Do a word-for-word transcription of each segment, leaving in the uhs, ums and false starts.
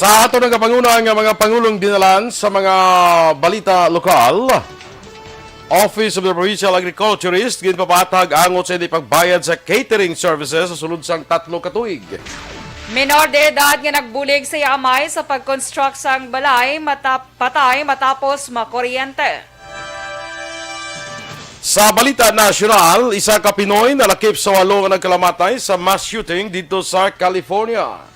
Sa aton nga panguna nga mga pangulong dinalan sa mga balita lokal, Office of the Provincial Agriculturist ginpapatag angot sa hindi pagbayad sa catering services sa sulod sang tatlo ka tuig. Menor de edad nga nagbulig sa iya amay sa pag-construct sang balay matap-, patay matapos makuryente. Sa balita nasyonal, isa ka Pinoy nalakip sa walo nga nagkalamatay sa mass shooting didto sa California.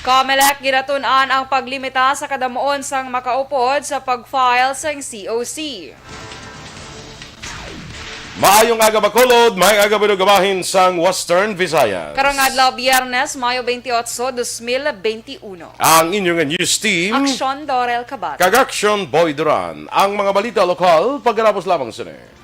Comelec ginatun-an ang paglimita sa kadamuon sang makaupod sa pag-file sang C O C. Maayong aga, Bacolod. Maayong aga, Binoga bahin sang Western Visayas. Karong adlaw, Biyernes, Mayo twenty-eight, twenty twenty-one. Ang inyong news team, Aksyon Dorel Cabat. Kag Aksyon Boy Duran. Ang mga balita lokal, pagkatapos lamang sini.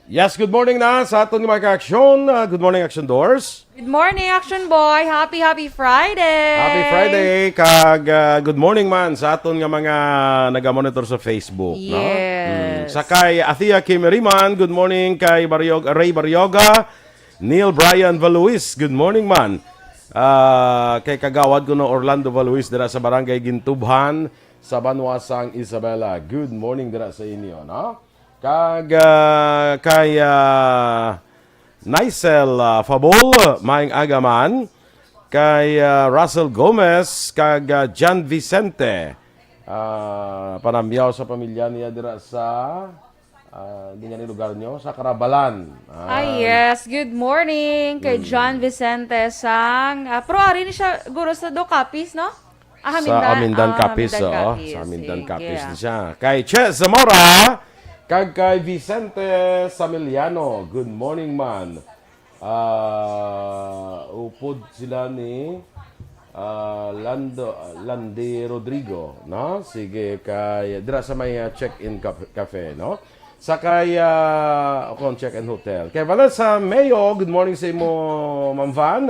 Yes, good morning na sa aton nga mga ka-aksyon. Ah, good morning, Action Doors. Good morning, Action Boy. Happy, happy Friday. Happy Friday. Kag, ah, good morning man sa aton nga mga nagamonitor sa Facebook, no? Yes. Mm. Sa kay Athea Kim Riman, good morning. Kay Barriog-, Ray Barrioga, Neil Brian Valuis, good morning man. Ah, kay kagawad ko no Orlando Valuis dira sa Barangay Gintubhan sa banwa sang Isabela. Good morning dira sa inyo, no? Kag, ah, kay, ah, Nicel, ah, Fabol, maayong aga man. Kay, ah, Russell Gomez, kag, ah, John Vicente. Ah, panamyaw sa pamilya niya dira sa, ah, di nga ni lugar nyo, sa Karabalan. Ah, yes. Good morning kay Mm. John Vicente sang, ah, pero ari ni siya, guro, sa Ducapis, no? Ah, sa Amindan, Amindan ah, Capiz, Amindan oo. Capiz. Sa Amindan Sige, Capiz ah. Ni siya. Kay Che Zamora, kag kay Vicente Samiliano. Good morning, man. Ah, upod sila ni, ah, Lando, Landy Rodrigo, no? Sige, kay, dira sa may, ah, check-in caf-, cafe, no? Sa kay, ah, kung check-in hotel. Kay Vanessa Mayo, good morning sa imo, Ma'am Van.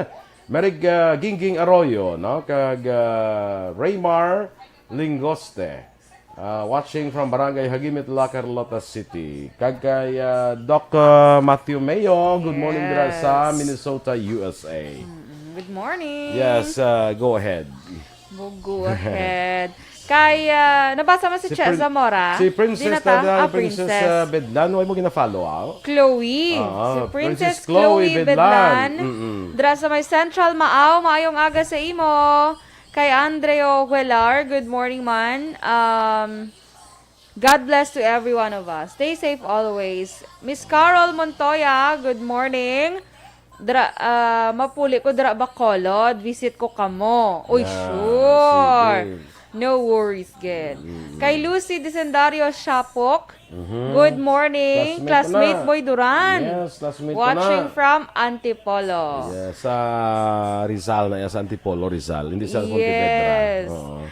Merig, ah, Gingging Arroyo, no? Kag, ah, Raymar Lingoste. Ah, watching from Barangay Hagimit, La Carlota City. Kag kay, ah, Doc, ah, Matthew Mayo, good morning dira sa Yes. Minnesota, U S A. Mm-mm. Good morning. Yes, ah, go ahead. Go ahead. Kay, ah, nabasa mo si Si Che Prin-, Zamora? Si Princess Di na ta? na, Ah, Princess, Princess. ah, Bedlan, why mo gina-follow, ah? Chloe. Ah, Si Princess Princess Chloe Chloe Bedlan. Bedlan. Mm-mm. Dira sa may Central Maaw, maayong aga sa imo. Kay Andreo Huelar, good morning man. Um, God bless to every one of us. Stay safe always. Miss Carol Montoya, good morning. Dra, ah, mapuli ko dra Bacolod, visit ko kamo. Uy, Yeah, sure. Sige. No worries, gid. Mm. Kay Lucy Desendario Shapok, Mhm. Good morning, Classmate ko classmate na. Boy Duran. Yes, classmate ko Watching na. from Antipolo. Yes, sa Rizal na yan, sa Antipolo, Rizal. Hindi sa Pontevedra. Yes. Oo.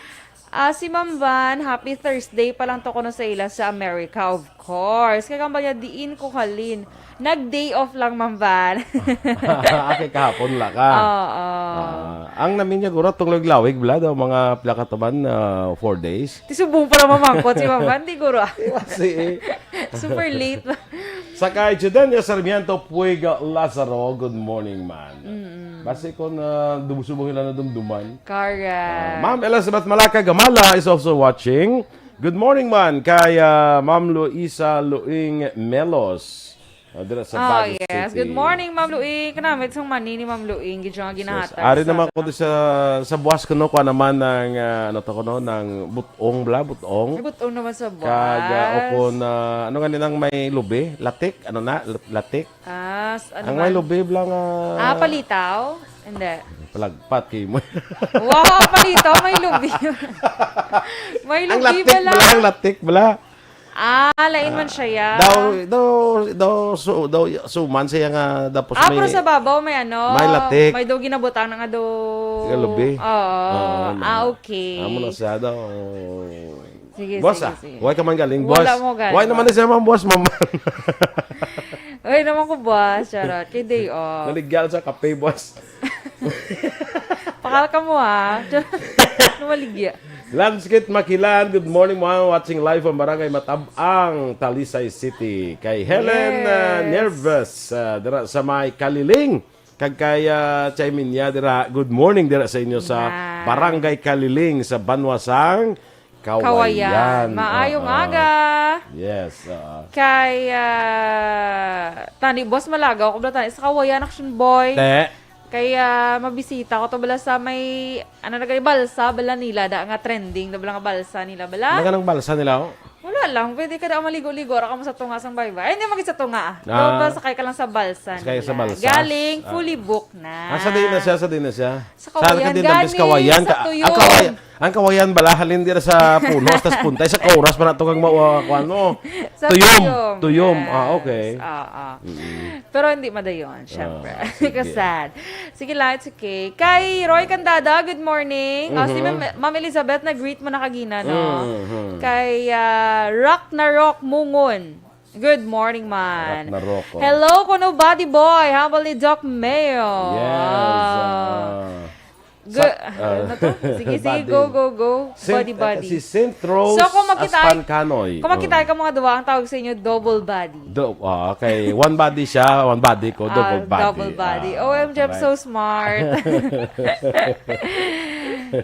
Ah, si Ma'am Van, happy Thursday pa lang to kuno sa ila sa America, of course. Kaya kang ba niya, diin ko halin? Nag-day off lang, Ma'am Van. Aki kahapon la ka. Oo. Ah, ang namin niya, guro, tong lawig-lawig, bla, daw mga pila ka tuman, ah, four days. Ti subong pa lang mamangkot si Ma'am Van, di guro. Iwas si Super late. Sa kay Judenia Sarmiento Puig Lazaro, good morning, man. Mm-mm. Basi ko na dubusubong ila na dumduman. Correct. Ah, Ma'am Elizabeth Malaka Gamala is also watching. Good morning, man. Kay, ah, Ma'am Luisa Luing Melos. Ah, dira sa Oh, Baguio yes. City. Good morning, Ma'am Luing. Kanamit sang mani ni Ma'am Luing. Gidyo nga Yes. ginahatag Ari sa naman ko sa, sa buwas ko, no, kuha naman ng, ah, ano to ko, no, ng butong, bla, butong. Ay, butong naman sa buwas. Kag, ah, o kung, ah, ano nga nilang may lubi? Latik? Ano na? Lat-, latik? Ah, s-, ano Ang may man? lubi, bla, nga Ah, palitaw? Hindi. Palagpat kay mo. Wow, palitaw, may lubi. May Ang lubi latik, bala. bla, ang latik, bla. Ah, lain man siya, ya. Daw, daw, daw, so, daw, suman siya nga, tapos Ah, may, pero sa babaw may ano, may latik. may daw ginabutang na nga daw. Nga lubi. Oo. Oo, Ah, na. okay. Amo na siya daw. Sige, Boss, sige, ah, sige. Why ka man galing, Wala boss? mo galing, Why naman boss. na siya, ma'am, boss, ma'am? Uy, naman ko, boss. Charot. Kay day off. Naligyan sa kape, boss. Akala ka mo, ha? Ano maligya? Lanskit Makilan, good morning, mga watching live from Barangay Matabang, Talisay City. Kay Helen, ah, Yes. Nervous, ah, dira sa may Kaliling. Kag kay, ah, Chayminya dira, good morning dira sa inyo sa Yan. Barangay Kaliling sa Banwa sang Kawayan. Kawayan. Maayong Ah, ah. aga. Yes, ah. Kay, ah, tani, Boss Malagaw, ko bala tani sa Kawayan, Action Boy. Te. Kay, ah, mabisita ko to bala sa may, ano na gani, balsa, bala nila, da nga trending, da bala nga balsa nila, bala. Ano ka ng balsa nila, oh? Wala lang, pwede ka daw maligo-ligo, ra ka mo sa tunga sang baybay. Ay, hindi, magit sa tunga, ah. Ah. Daw ba, sakay ka lang sa balsa Sakay sa nila. balsa. Galing, Ah. fully booked na. Ah, sa di na siya, sa di na siya. Sa Saan ka Kawayan din, Dampis, gani, Kawayan? sa Ka-, Tuyom. ang Kawayan, ang Kawayan bala, halin dira sa puno, tas puntay, sa kauras pa na to kang ma-, uh, kuwan mo. Sa Tuyom. Tuyom. Tuyom. Ah, Yes. okay. Oo. Mm. Pero hindi madayon, syempre. Ah, sige. Kasad. Sige lang, it's okay. Kay Roy Candada, good morning. Ah, si Mhm. Ma'am, Ma'am Elizabeth, nag-greet mo na kagina, no? Mhm. Kay, ah, Rock na Rock Mungon. Good morning, man. Rock na Rock, oh. Hello, kuno Buddy Boy. Habol ni Doc Mayo. Yes, Ah. ah, Gu-, sa-, ah, ano to? Sige, sige, Buddy. go, go, go. Saint, Buddy, ah, Buddy. si Saint Rose So, kung makita-, Aspancanoy. kung makita Oh. ka mga duwa, ang tawag sa inyo, double body. Do-, ah, okay. One body siya, one body ko, Ah, double body. double body. Ah, O M G, I'm correct. so smart.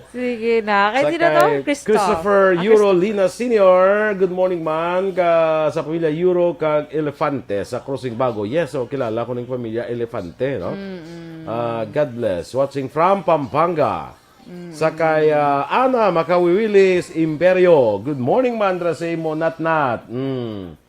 Sige na. Kay Sa sino to? kay Christoph. Christopher Ah, Euro Christopher. Lina Senior, good morning, man. Ka, sa pamilya Euro kag Elefante sa Crossing Bago. Yes, so kilala ko ning pamilya Elefante, no? Mm-mm. Ah, God bless. Watching from Pampanga. Mm-mm. Sa kay, ah, Ana Makawiwilis Imperio. Good morning, man, dira sa imo, Nat Nat. Mm.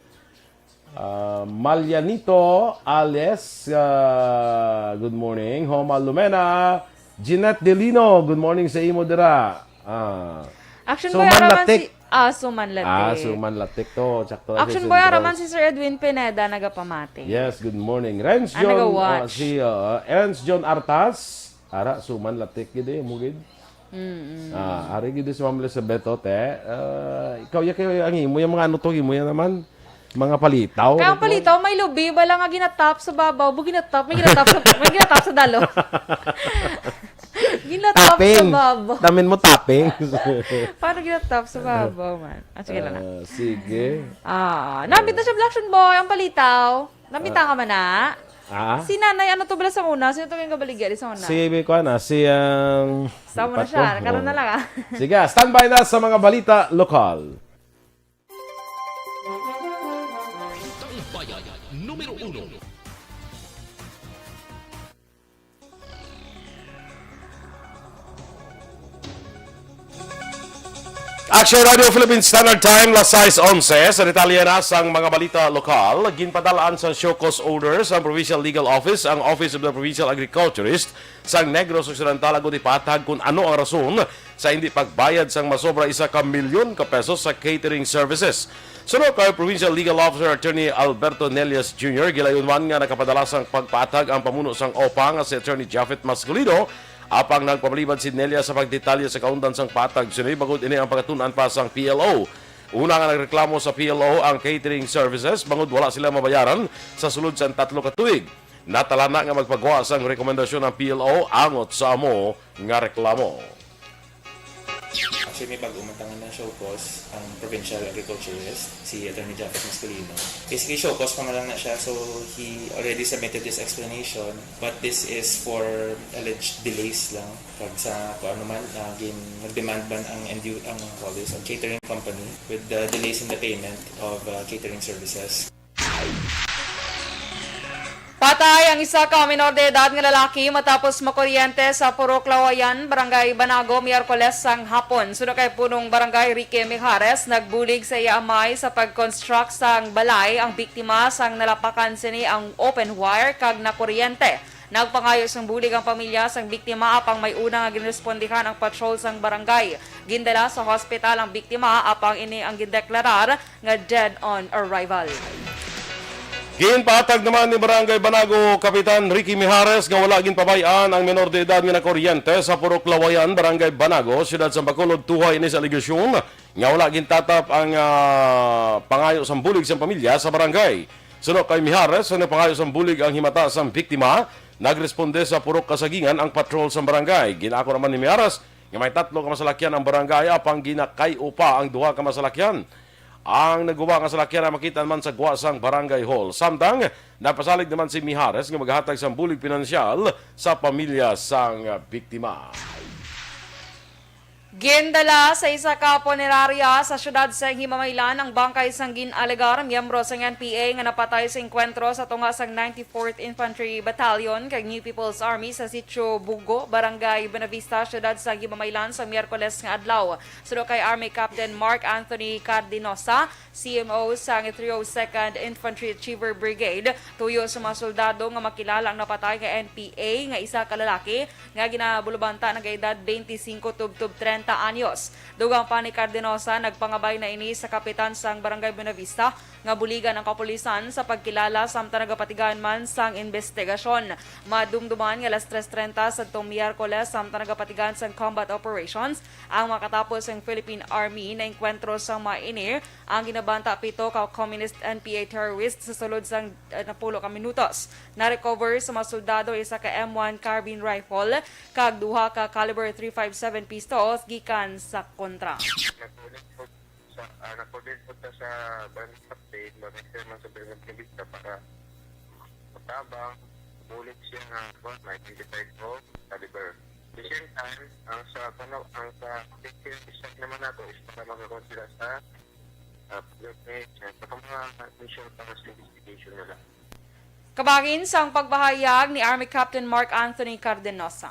Ah, Malianito Ales, ah, good morning. Homa Lumena, Jeanette Delino, good morning sa imo dira. Ah, Action Boy, Suman ara man Latik. si, ah, Suman Latik. Ah, Suman Latik to. Sakto lang si Action Boy, ara Sentros. man si Sir Edwin Pineda nagapamati. Yes, good morning. Renz Ah, John, nag-watch. ah, si, ah, Ernst John Artas. Ara, Suman Latik gid eh, mo gid. Mm-mm. Ah, ari gid si Ma'am Elizabeth, oh, te. Ah, ikaw, ya, kayo, ang imo, yung mga ano to, imo yan naman. Mga palitaw, Kaya ang ano to? palitaw, may lubi, bala nga ginatap sa babaw, bu ginatap, may ginatap sa, may ginatap sa dalo. Ginatap Tapping. sa babaw. Damin mo tapping. Paano ginatap sa babaw, man? Ah, sige lang. Ah, sige. Ah, nambit na siya, Black Action Boy, ang palitaw. Nambit Ah. ka man na. Ah? Si Nanay, ano to bala sa una? Sino to yung kabaligya di sa una? Si, may kuha na, si, um, Sama na Pat-, siya. oh, Karoon na oh. lang, ah. Sige, standby na sa mga balita lokal. Balitang Bayan, numero uno. Action Radio Philippine Standard Time, las sais onse. Sa detalye na sang mga balita lokal, ginpadalaan sang show cause order sang Provincial Legal Office ang Office of the Provincial Agriculturist sang Negros Occidental agud ipatag kung ano ang rason sa hindi pagbayad sang masobra isa ka milyon ka pesos sa catering services. Suno kay Provincial Legal Officer Attorney Alberto Nelias Junior, gilayon man nga nakapadala sang pagpatag ang pamuno sang OPA nga si Attorney Japhet Masculino, apang nagpapalibad si Nelias sa pagdetalye sa kaundan sang patag sini, bangod ini ang pagatun-an pa sang P L O. Una nga nagreklamo sa P L O ang catering services bangod wala sila mabayaran sa sulod sang tatlo ka tuig. Natalana nga magpagawa sang rekomendasyon ang P L O angot sa amo nga reklamo. Actually, may bago man tangan na show cause ang provincial agriculturist, si Attorney Japhet Masculino. Basically, show cause pa man lang na siya, so he already submitted his explanation, but this is for alleged delays lang. Kag sa kung ano man, ah, gin-, nag-demand man ang N D U, ang, what is, ang catering company with the delays in the payment of, ah, catering services. Patay ang isa ka minor de edad nga lalaki matapos makuryente sa Purok Lawayan, Barangay Banago, Miyerkules sang hapon. Suno kay Punong Barangay Ricky Mijares, nagbulig sa iya amay sa pag-construct sang balay ang biktima sang nalapakan sini ang open wire kag nakuryente. Nagpangayo sang bulig ang pamilya sang biktima, apang may una nga ginrespondihan ang patrol sang barangay. Gindala sa hospital ang biktima, apang ini ang gindeklarar nga dead on arrival. Ginpatag naman ni Barangay Banago Kapitan Ricky Mijares nga wala ginpabay-an ang menor de edad nga nakuryente sa Purok Lawayan, Barangay Banago, Siyudad sa Bacolod, tuhay ini sa alegasyon nga wala gintatap ang, ah, pangayo sang bulig sang pamilya sa barangay. Suno kay Mijares, sa nagpangayo sang bulig ang himata sang biktima, nagresponde sa purok kasagingan ang patrol sang barangay. Ginaako naman ni Mijares nga may tatlo ka masalakyan ang barangay apang ginakay-o pa ang duha ka masalakyan. Ang naguba nga salakyan ang makita naman sa gwa sang barangay hall. Samtang, nagpasalig naman si Mijares nga maghatag sang bulig pinansyal sa pamilya sang biktima. Gindala sa isa ka punerarya sa siyudad sa Himamaylan ang bangkay sang gin-alegar miyembro sang N P A nga napatay sa engkwentro sa tunga sang ninety-fourth Infantry Battalion kag New People's Army sa Sitio Bugo, Barangay Buenavista, siyudad sa Himamaylan, sa Miyerkules nga adlaw. Suno kay Army Captain Mark Anthony Cardinosa, C M O sang three oh second Infantry Achiever Brigade, tuyo sa mga soldado nga makilala ang napatay nga N P A nga isa ka lalaki nga ginabulubanta nagaedad twenty-five tubtob treinta anyos. Dugang pa ni Cardenosa, nagpangabay na ini sa kapitan sang Barangay Buenavista nga buligan ang kapulisan sa pagkilala, samtang nagapatigayon man sang imbestigasyon. Madumduman nga alas tres treinta sadtong Miyerkules, samtang nagapatigayon sang combat operations ang makatapos sang Philippine Army, naengkwentro sang mga ini ang ginabanta pito ka Communist N P A terrorist sa sulod sang, eh, napulo ka minutos. Na-recover sa mga soldado isa ka M one carbine rifle kag duha ka caliber three five seven pistols gikan sa kontra. Nag-coordinate po sa, ah, nag-coordinate po ta sa barangay captain, barangay chairman sa barangay Buenavista para matabang, bulig siya nga, kuwan, ma-identify ko, caliber. The same time, ang sa, ano, ang sa picture strike naman nato is para makakuha sila sa, ah, fingerprints, eh, sa mga mission para sa investigation nila. Kabahin sang pagpahayag ni Army Captain Mark Anthony Cardenosa.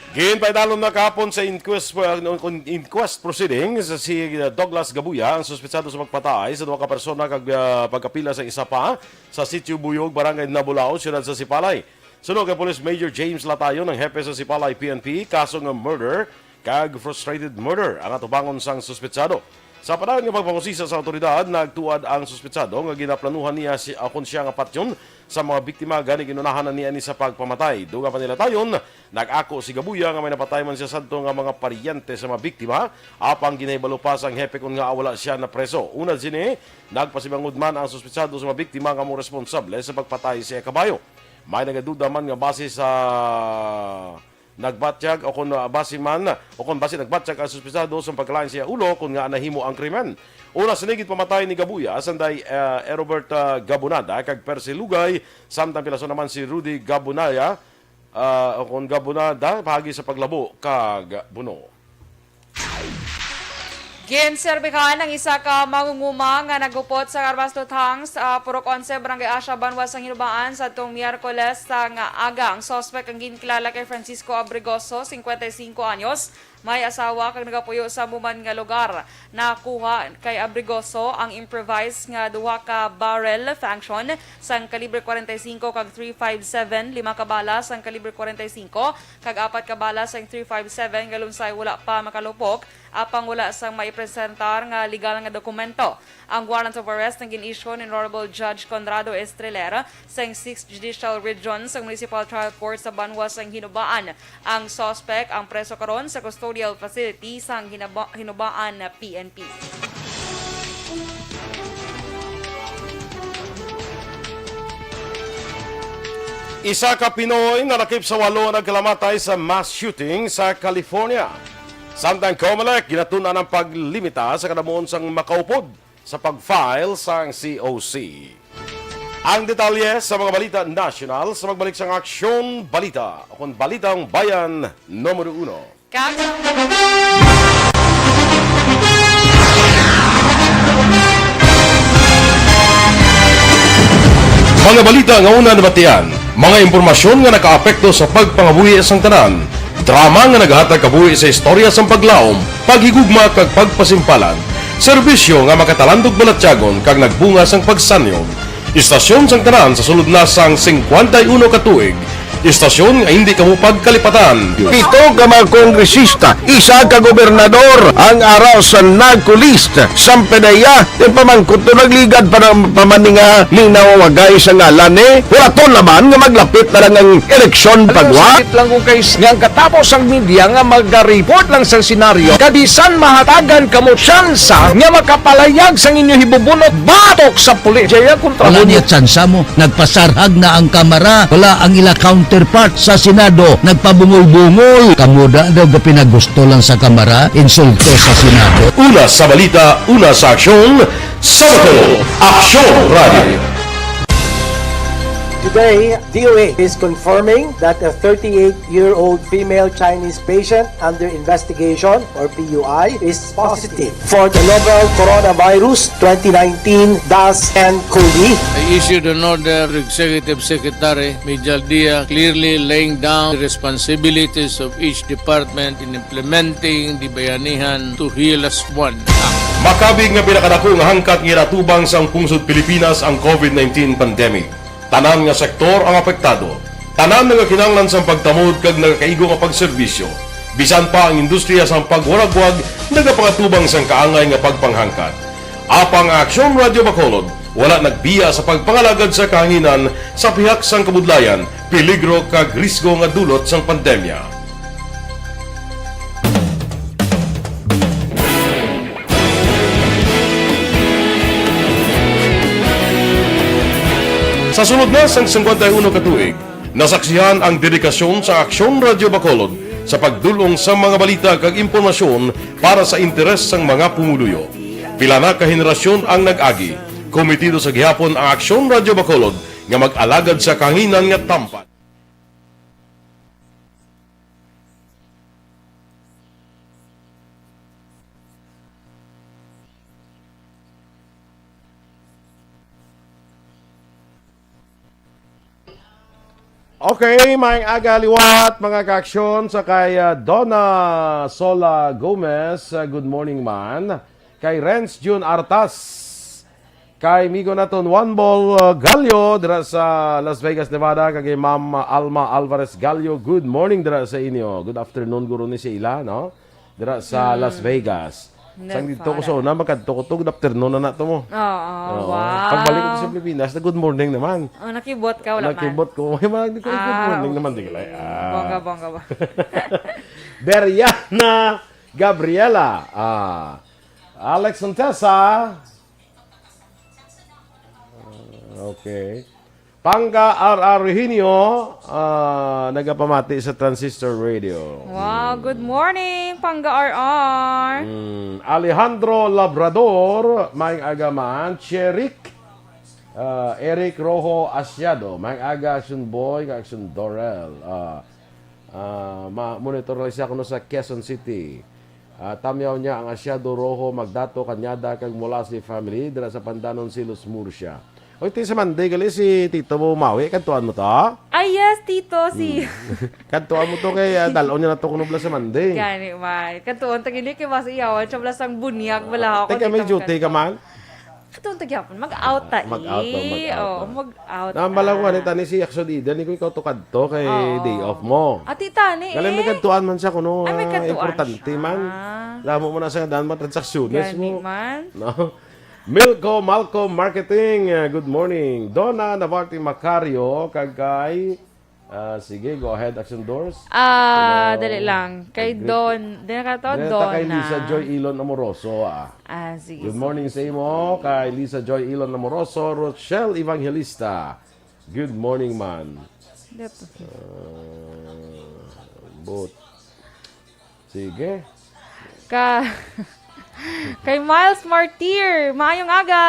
Ginpaidalom na kahapon sa inquest, uh, inquest proceedings si Douglas Gabuya, ang suspetsado sa pagpatay sa duha ka persona kag, uh, pagkapila sa isa pa sa Sitio Buyog, Barangay Nabulao, siyudad sa Sipalay. Suno kay Police Major James Latayon, ang hepe sa Sipalay P N P, kaso nga murder kag frustrated murder ang atubangon sang suspetsado. Sa panahon nga pagpangusisa sa awtoridad, nagtuad ang suspetsado nga ginaplanuhan niya si, ah, kon siya nga patyon sa mga biktima, gani ginunahan na niya ni sa pagpamatay. Dugang pa ni Latayon, nag-ako si Gabuya nga may napatay man siya sadto nga mga paryente sa mga biktima, apang ginahibalo pa sang hepe kon ngaa wala siya napreso. Una sini, nagpasibangod man ang suspetsado sa mga biktima nga amo responsable sa pagpatay sa iya kabayo. May nagaduda man nga base sa nagbatyag o kon, ah, base man o kon base nagbatyag ang suspetsado sa pagkalain sa iya ulo kon ngaa nahimo ang krimen. Una sini, ginpamatay ni Gabuya sanday, ah, Erobert, ah, Gabonada kag Percy Lugay, samtang pilaso naman si Rudy Gabonaya, ah, o kon Gabonada, paagi sa paglabo kag buno. Ginserbihan ang isa ka mangunguma nga nagupot sa Armas Luthang sa Purok Onse, Barangay Asia, Banwa sang Hinubaan, sadtong Miyerkules sa nga aga. Ang suspek ang ginkilala kay Francisco Abrigoso, cincuenta y cinco anyos, may asawa kag nagapuyo sa amo man nga lugar. Nakuha kay Abrigoso ang improvised nga duha ka barrel function sang kalibre kwarenta y singko kag three five seven, lima ka bala sang kalibre kwarenta y singko, kag apat ka bala sang three five seven nga lunsay wala pa makalupok, apang wala sang maipresentar nga legal nga dokumento. Ang warrant of arrest ang gin-issue ni Honorable Judge Conrado Estrelera sang Sixth Judicial Region sang Municipal Trial Court sa Banwa sang Hinubaan. Ang suspect ang preso karon sa custodial facility sang Hinaba-, Hinubaan P N P. Isa ka Pinoy nalakip sa walo nagkalamatay sa mass shooting sa California. Samtang Comelec, ginatun-an ang paglimita sa kadamuon sang makaupod sa pag-file sang C O C. Ang detalye sa mga balita nasyonal sa pagbalik sang Aksyon Balita, o kon Balitang Bayan Numero Uno. Kag Mga balita nga una nabatian, mga impormasyon nga nakaapekto sa pagpangabuhi sang tanan, drama nga nagahatag kabuhi sa istorya sang paglaom, paghigugma kag pagpasimpalan, serbisyo nga makatalandog balatyagon kag nagbunga sang pagsanyon. Istasyon sang tanan sa sulod na sang singkwenta y uno ka tuig, Istasyon nga hindi kamo pagkalipatan. Pito ka mga kongresista, isa ka gobernador ang ara sa NARCO list. Sampedeya, di pamangkot to nagligad pa ng pamaninga ni nawawagay sa ngalan ni. Wala to naman nga maglapit na lang ang eleksyon pagwa. Sakit lang kung kay nga ang katapos ang media nga mag-report lang sa senaryo, kabisan mahatagan kamo tsansa nga makapalayag sang inyo hibubunot batok sa pulis. Jaya kontra Wala mo. Niya tsansa mo. Nagpasarhag na ang kamara. Wala ang ila counterpart sa Senado. Nagpabungol-bungol. Kamo da daw ga pinagusto lang sa kamara. Insulto sa Senado. Una sa balita, una sa aksyon, sa Bacolod, Aksyon Radio. Today, D O A is confirming that a thirty-eight-year-old female Chinese patient under investigation, or P U I, is positive for the novel Coronavirus twenty nineteen dash N cov. I issued an order to Executive Secretary Mijal Dia, clearly laying down the responsibilities of each department in implementing the Bayanihan to Heal Us One Act. Makabig nga pinakadako nga hangkat nga ginatubang sang pungsod Pilipinas ang covid nineteen pandemic. Tanan nga sektor ang apektado. Tanan nagakinahanglan sang pagtamod kag nagakaigo nga pagserbisyo. Bisan pa ang industriya sang pagwaragwag nagapangatubang sang kaangay nga pagpanghangkat. Apang ang Aksyon Radio Bacolod wala nagbiya sa pagpangalagad sa kahanginan sa pihak sang kabudlayan, peligro kag risgo nga dulot sang pandemya. Sa sulod na sang singkwenta y uno ka tuig, nasaksihan ang dedikasyon sa Aksyon Radio Bacolod sa pagdul-ong sa mga balita kag impormasyon para sa interes sang mga pumuluyo. Pila na ka henerasyon ang nag-agi, kometido sa gihapon ang Aksyon Radio Bacolod nga mag-alagad sa kahanginan nga tampan. Okay, maayong aga liwat, mga kaaksyon, sa kay, ah, Donna Sola Gomez, ah, good morning man. Kay Renz Jun Artas, kay migo naton Juan Bol, uh, Gallo dira sa Las Vegas, Nevada, kag kay Ma'am Alma Alvarez Gallo. Good morning dira sa inyo. Good afternoon guro ni sa ila, no? Dira sa Mm. Las Vegas. Sang dito ko Nevada. Sa una, magkadto ko to, good afternoon na nato mo. Oo, Oo. Wow. Pagbalik ko sa Pilipinas, na good morning naman. Oh, nakibot ka, wala man. Nakibot ko. May mga, good Ah, morning naman, okay. Di ka lang. Ah. Bongga, bongga ba? Beriana Gabriela. Ah. Alex Montesa. Okay. Panga R R Reginio, ah, nagapamati sa Transistor Radio. Wow, good morning, Panga R R. Mm, Alejandro Labrador, maayong aga man. Cherik, ah, Eric Rojo Asiado, maayong aga, Action Boy, kag Action Dorel. Ah, ah, ma-, monitor lang siya kuno sa Quezon City. Ah, tamyaw niya ang Asyado Rojo, Magdato, Cañada, kag Molasi family dira sa Pandanon, Silos, Murcia. Oy, ti sa Monday gali si Tito mo mawi, kadtuan mo to? Ah, yes, Tito, si Hmm. Kadtuan mo to kay, ah, dalon niya na to kuno bala sa Monday. Gani, man. Kadtuan ta gini kay mas iyawan siya bala sang bunyag, bala ako Teka, may dito duty ka man? Kadtuan ta gyapon. Mag-out ta, Mag-out, eh. Mag-out, Oh, ah. Mag-out, Nambalaw ah. Ni tani si Action Eden, ni ko ikaw to kadto kay Oo. Day off mo. Ati tani, Galing may eh. Kadtuan man siya kuno, Ay, may ah, kadtuan importante siya. Man. Damo mo na sa daan mga transaksyones Gani mo. Man. No? Milko Malco Marketing, ah, good morning. Donna Navarte Macario, kag kay, ah, sige, go ahead, Action Doors. Ah, Hello. Dali lang. Kay Greet. Don, di na ka to, Donna. Kay Lisa Joy Elon Amoroso, ah. Ah, sige, Good sige, morning sa sige. Imo, kay Lisa Joy Elon Amoroso, Rochelle Evangelista. Good morning, man. Dito. Ah, but, Sige. Ka-, kay Miles Martir, maayong aga.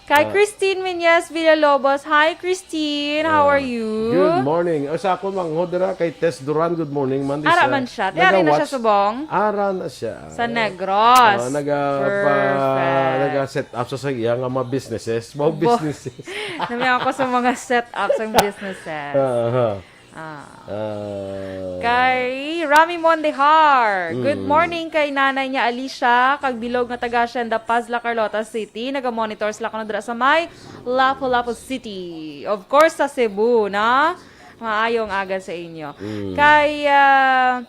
Kay Ah. Christine Miñez Villalobos. Hi, Christine. How Ah, are you? Good morning. O, sa akon, manghod dira kay Tess Duran, good morning, man. Ara Sa man siya. Ti ari na siya nagawatch. Subong? Ara na siya. Sa Negros. Ah, naga-, pa-, Perfect. Naga-set up sa, sa iya nga mga businesses. Mga Bo-, businesses. Nami ako sa mga set up sa businesses. Aha. Ah. Ah. Kay Rami Mondehar. Good Mm. morning kay nanay niya Alicia, kag bilog nga taga Hacienda Paz, La Carlota City. Naga-monitor sila kuno dira sa may Lapu-Lapu City. Of course, sa Cebu, na. Maayong aga sa inyo. Mm. Kay, ah,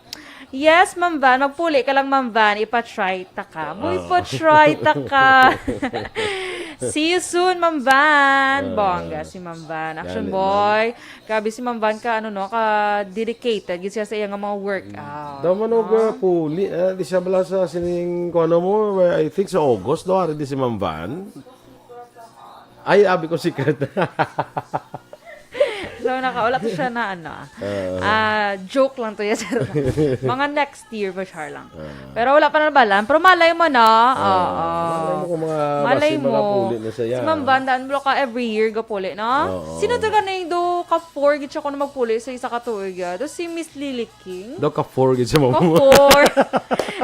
yes, Ma'am Van, magpuli ka lang, Ma'am Van, ipa-try ta ka. Mo, ah, ipa-try ta ka. See you soon, Ma'am Van. Ah. Bongga si Ma'am Van. Action boy. Grabe si Ma'am Van ka, ano, no, ka dedicated gid siya sa iya nga mga workout, no? Daw man og, ah, puli, ah, di siya bala sa sining, kuwan mo, I think sa August daw, ari di si Ma'am Van. Ay, abi ko secret. So, naka-, wala to siya na, ano, ah. Ah, joke lang to, yes. Mga next year pa, char lang. Ah. Pero wala pa nabalaan. Pero malay mo, no? Ah, oo. Malay mo kung mga, malay mo, puli na siya. Si Ma'am Van, daan bro ka every year gapuli, no? Oo. Sino to gani do ka four gid siya kung magpuli sa isa ka tuig, ah? Tapos si Miss Lily King? Daw ka four gid siya, Ma'am. Ka four.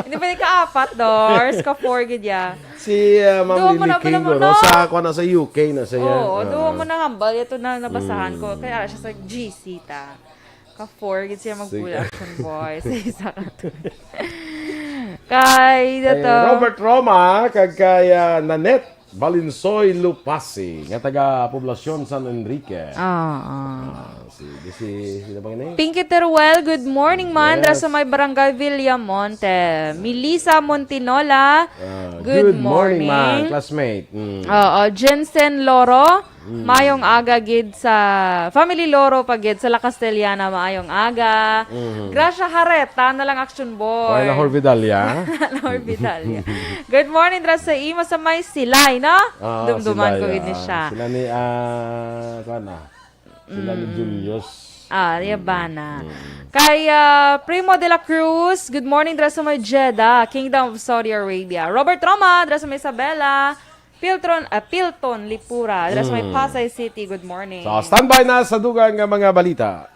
Hindi pa ni ka apat, Dors. Ka four gid ya. Si, ah, Ma'am Lily King, no? Sa, kuwan na, sa U K na siya. Oo, duwa mo na hambal. Ito na nabasahan ko. Mm. Kaya siya sa G C ta. Ka four gid siya magpuli, action boy, sa isa ka tuig. Kay, kay dato Robert Roma, kag kay, ah, Nanette Balinsoy Lupasi, nga taga Poblacion San Enrique. Ah, ah. Ah, si, si, sino ba ini? Pinky Teruel, good morning, man. Yes. Dra sa may Barangay Villamonte. Melissa Montinola, ah, good morning, man. Classmate. Mm. Oo, Jensen Loro, Mm. Mayong aga gid sa family Loro pa gid sa La Castellana, maayong aga. Mhm. Gracia Hareta na lang, action boy. Wala Horvidalia. Wala Horvidalia. Good morning, dra sa imo sa may Silay, no? Ah, Dumduman ko Silay, gid ni ah, siya. Sila ni, ah, kuwan na. Sila ni Mm. Julius. Ah, Yabana. Mm. Kay, ah, Primo de la Cruz, good morning, dra sa may Jeddah, Kingdom of Saudi Arabia. Robert Roma, dra sa may Isabela. Piltron, ah, Pilton Lipura, dira sa may Mm. Pasay City. Good morning. So, standby na sa dugang nga mga balita.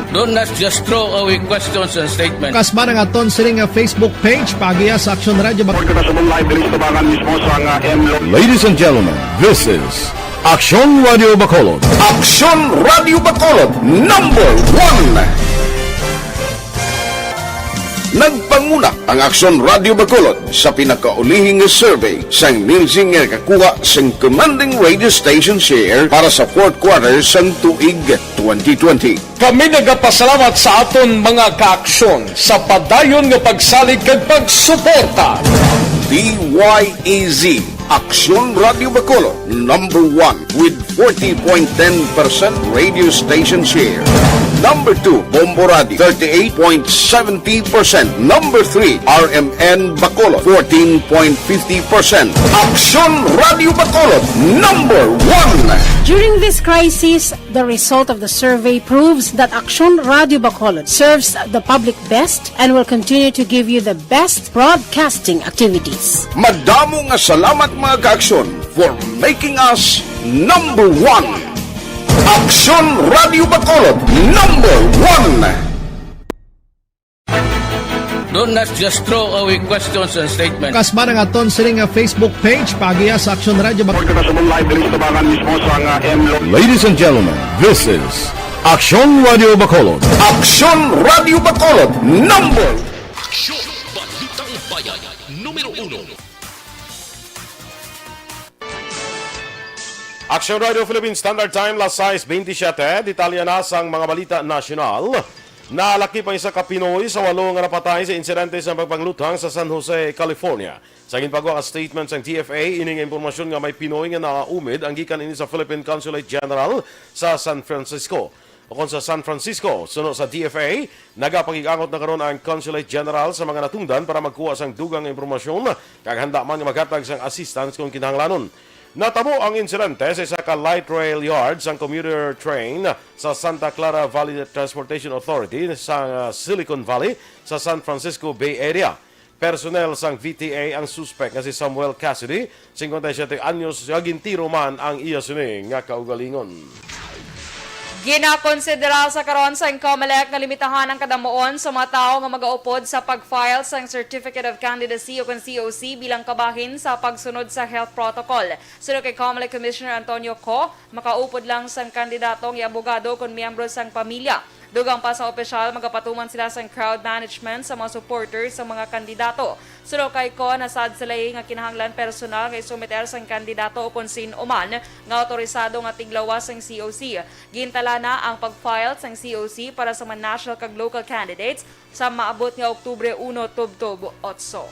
Do not just throw away questions and statements. Kasba ang aton sini nga Facebook page, paagiha sa Aksyon Radio Bac- Report ko na sa Moonlight, diri sa tubangan mismo sa nga M L O. Ladies and gentlemen, this is Aksyon Radio Bacolod. Aksyon Radio Bacolod, number one. Nagpanguna ang Aksyon Radio Bacolod sa pinakaulihi nga survey sang Nielsen nga nakakuha sang commanding radio station share para sa fourth quarter sang tuig twenty twenty. Kami nagapasalamat sa aton mga kaaksyon sa padayon nga pagsalig kag pagsuporta. D Y E Z. Aksyon Radio Bacolod, number one with forty point ten percent radio station share. Number two, Bombo Radio, thirty-eight point seventy percent. Number three, R M N Bacolod, fourteen point fifty percent. Aksyon Radio Bacolod, number one. During this crisis, the result of the survey proves that Aksyon Radio Bacolod serves the public best and will continue to give you the best broadcasting activities. Madamo nga salamat, mga kaaksyon, for making us number one. Aksyon Radio Bacolod, number one. Do not just throw away questions and statements. Kasba ang aton sini nga Facebook page, paagiha sa Aksyon Radio Bac- Report ko na sa Moonlight, diri sa tubangan mismo sa nga M L O. Ladies and gentlemen, this is Aksyon Radio Bacolod. Aksyon Radio Bacolod, number. Aksyon, Balitang Bayan, numero uno. Aksyon Radio Philippine Standard Time, las sais bentisiete. Detalye na sang mga balita nasyonal. Nalakip ang isa ka Pinoy sa walo nga napatay sa insidente sa pagpangluthang sa San Jose, California. Sa ginpagwa nga statement sang D F A, ini nga impormasyon nga may Pinoy nga naumid ang gikan ini sa Philippine Consulate General sa San Francisco. Ukon sa San Francisco, suno sa D F A, nagapakig-angot na karon ang Consulate General sa mga natungdan para magkuha sang dugang nga impormasyon kag handa man nga maghatag sang assistance kon kinahanglanon. Natabo ang insidente sa isa ka light rail yard sang commuter train sa Santa Clara Valley Transportation Authority sa Silicon Valley sa San Francisco Bay Area. Personnel sang V T A ang suspek nga si Samuel Cassidy, singkwenta y siyete anyos, nga gintiro man ang iya sini nga kaugalingon. Ginakonsidera sa karon sang Comelec nga limitahan ang kadamuon sa mga tawo nga magaupod sa pag-file sang Certificate of Candidacy o kon C O C bilang kabahin sa pagsunod sa health protocol. Suno kay Comelec Commissioner Antonio Co, makaupod lang sang kandidato nga abogado kon miyembro sang pamilya. Dugang pa sa opisyal, magapatuman sila sang crowd management sa mga supporters sang mga kandidato. Suno kay Con, nasad sila nga kinahanglan personal nga isumiter sang kandidato o kon sin-o man nga autorisado nga tiglawas sang C O C. Gintalana ang pag-file sang C O C para sa mga national kag local candidates sa maabot nga Oktubre uno tubtob otso.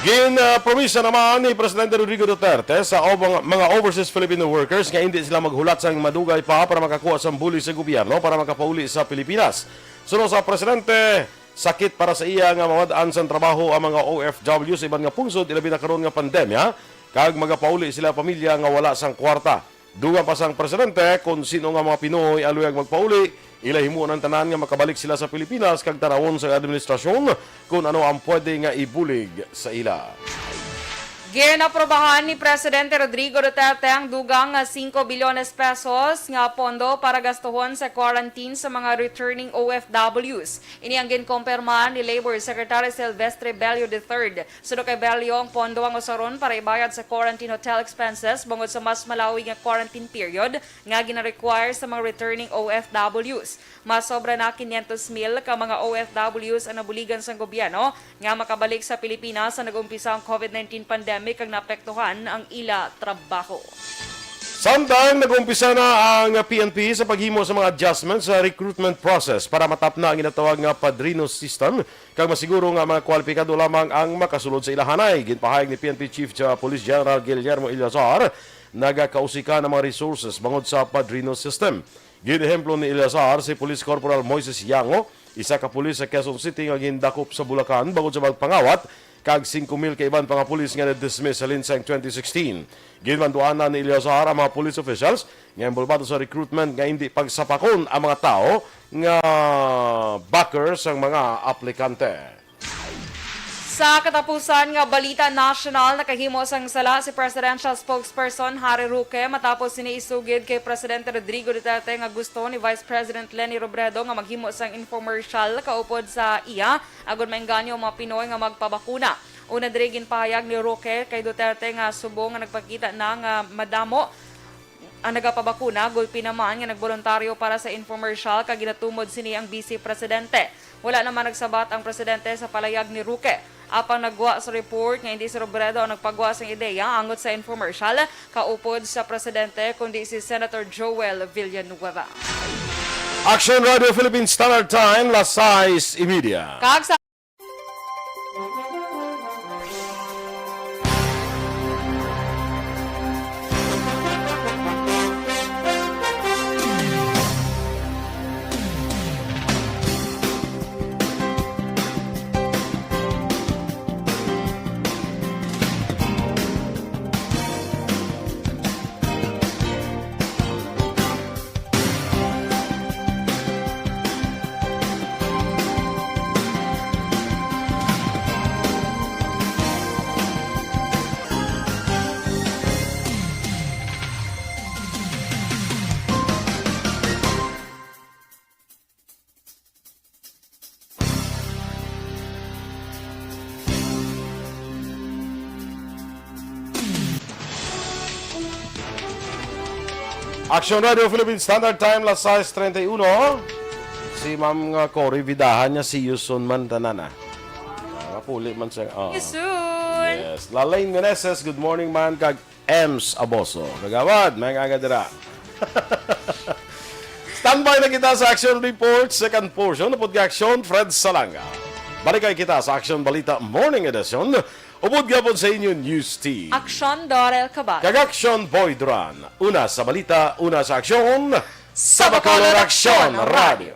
Gin, ah, promisa naman ni Presidente Rodrigo Duterte sa obang, mga overseas Filipino workers nga hindi sila maghulat sang madugay pa para makakuha sang bulig sa gobyerno para makapauli sa Pilipinas. Suno sa Presidente, sakit para sa iya nga mawad-an sang trabaho ang mga O F W sa iban nga pungsod, ilabi na karon nga pandemya, kag magapauli sila pamilya nga wala sang kwarta. Dugang pa sang presidente, kon sino nga mga Pinoy ang luyag magpauli, ila himuon ang tanan nga makabalik sila sa Pilipinas kag tanawon sa administrasyon kon ano ang pwede nga ibulig sa ila. Ginaprobahan ni Presidente Rodrigo Duterte ang dugang nga singko bilyones pesos nga pondo para gastuhon sa quarantine sa mga returning O F Ws. Ini ang ginkumpirma ni Labor Secretary Silvestre Bello the third. Suno kay Bello, ang pondo ang usaron para ibayad sa quarantine hotel expenses bangod sa mas malawi nga quarantine period nga gina-require sa mga returning O F Ws. Mas sobra na quinientos mil ka mga O F Ws ang nabuligan sang gobyerno nga makabalik sa Pilipinas sa nag-umpisa ang COVID nineteen pandemic kag naapektuhan ang ila trabaho. Samtang nag-umpisa na ang P N P sa paghimo sa mga adjustments sa recruitment process para matapna ang ginatawag nga padrino system kag masiguro nga mga kwalipikado lamang ang makasulod sa ilahanay. Ginpahayag ni P N P Chief, ah, Police General Guillermo Eleazar, nagakausikan ang mga resources bangod sa padrino system. Gin-ehemplo ni Eleazar si Police Corporal Moises Yango, isa ka pulis sa Quezon City nga gindakop sa Bulacan bangod sa pagpangawat kag singko mil ka iban pa nga pulis nga na-dismiss halin sang twenty sixteen. Ginmanduanan ni Eleazar ang mga police officials nga involbado sa recruitment nga indi pagsapakon ang mga tawo nga backer sang mga aplikante. Sa katapusan nga balita nasyonal, nakahimo sang sala si Presidential Spokesperson Harry Roque matapos sini isugid kay Presidente Rodrigo Duterte nga gusto ni Vice President Leni Robredo nga maghimo sang infomercial kaupod sa iya agod maengganyo ang mga Pinoy nga magpabakuna. Una diri, ginpahayag ni Roque kay Duterte nga subong nga nagpakita na nga madamo ang nagapabakuna, gulpi naman nga nagboluntaryo para sa infomercial kag ginatumod sini ang Vice Presidente. Wala naman nagsabat ang presidente sa palayag ni Roque. Apang naggwa sa report nga hindi si Robredo ang nagpagwa sang ideya angot sa infomercial, kaupod sa presidente, kundi si Senator Joel Villanueva. Action Radio Philippine Standard Time, las sais y media. Kag sa Action Radio Philippine Standard Time, las sais treinta y uno. Si Ma'am nga Cory, bidahan niya si Yuson man tanan, ah. Ah, mapuli man siya. Ah. Yuson! Yes. Lalaine Meneses, good morning man. Kag Ems Aboso. Kagawad, may nga dira. Standby na kita sa Action Report, second portion. Upod kay Action, Fred Salanga. Balikay kita sa Action Balita Morning Edition. Upod gapon sa inyo, News Team. Action, Dorel Cabal. Kag Action, Boy Duran. Una sa balita, una sa aksyon. Sa Bacolod Aksyon Radio.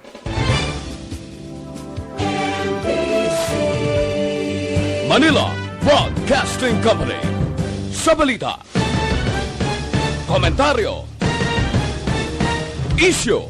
Manila Broadcasting Company. Sa balita, komentaryo, isyu,